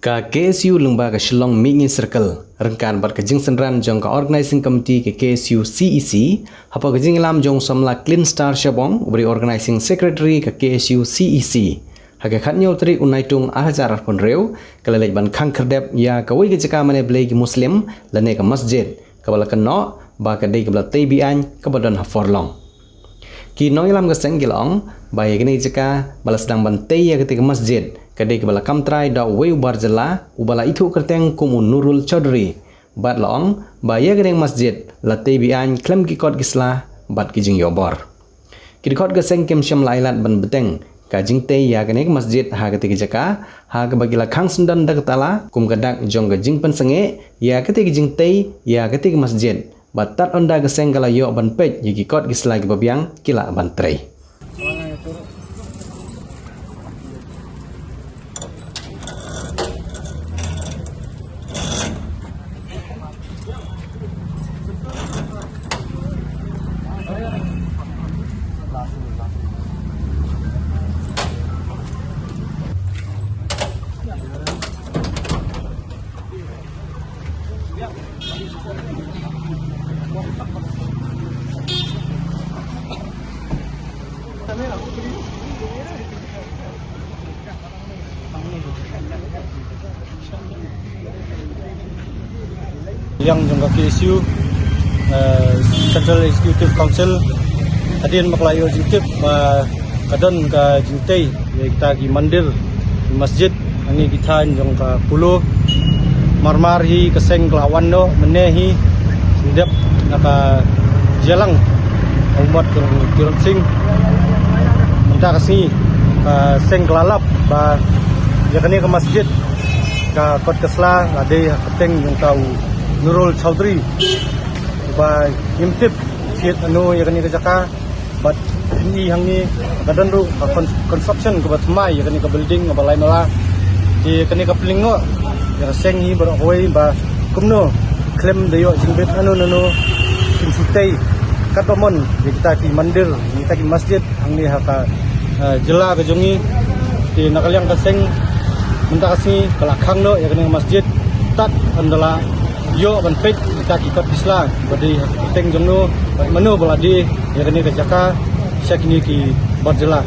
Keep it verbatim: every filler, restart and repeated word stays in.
Ka K S U lyngba ka Shillong Mihngi Circle ryngkat bad ka jingsynran jong ka Organising Committee ka K S U C E C, hapoh ka jingïalam jong u samla Clean Star Shabong, uba dei Organising Secretary ka K S U C E C, ha ka khatnyiaw tarik u Naitung ar hajar arphew hynriew, ka la leit ban khang khyrdep ïa kawei ka jaka mane blei ki Muslim lane ka masjid, kaba la kynnoh ba ka dei kaba la tei be-aiñ kaba don ha Forlong. Ki nongïalam ka seng ki la ong ba ïa kane ka jaka ba la sdang ban tei ïa katei ka masjid ka dei kaba la kam trai da uwei u bar jylla uba la ithuh kyrteng kum u Nurul Chaudhary, bad la ong ba ïa kane ka masjid la tei be-aiñ khlem ki kot ki sla bad ki jingïoh bor. Ki dkhot ka seng kim shym la ailad ban bteng ka jingtei ïa kane ka masjid ha katei ka jaka, ha kaba ki la khang syndon da ka tala kum ka dak jong ka jingpynsangeh ïa katei ka jingtei ïa katei ka masjid. Bad tad ynda ka seng ka la ïoh ban peit ïa ki kot ki sla kiba biang, ki lah ban trei. Liang jong ka K S U, eh, Central Executive Council, hadien ba ka la ïoh jingtip ba ka don ka jingtei ïa kita ki mandir, ki masjid hangne ki thaiñ jong ka Polo. Marmar hi ka seng ka la wan noh mynne hi, sngewdep na ka jingïalang ha u mot jong u Tirot Sing. Mynta ka sngi ka seng ka la lap ba ïa kane ka masjid, ka kot ka sla la dei ha kyrteng jong uta u Nurul Chaudhary, uba ngim tip thied ano ïa kane ka jaka. Bad phin i hangne ka don ruh ka con-, construction kaba thymmai ïa kane ka building kaba lai mala. Te kane ka pynlyngngoh ïa ka seng hi baroh kawei ba kumno khlem da ïoh jingbit ano nano, kin shu tei katba mon ïa kita ki mandir, ïa kita ki masjid hangne ha ka, eh, jylla ka jong ngi. Te na ka liang ka seng mynta ka sngi ka la khang noh ïa kane ka masjid tad ynda la ïoh ban peit kita ki kot ki sla ba dei ha ka kyrteng jong no, bad mano ba la die ïa kane ka jaka sha kine ki bar jylla.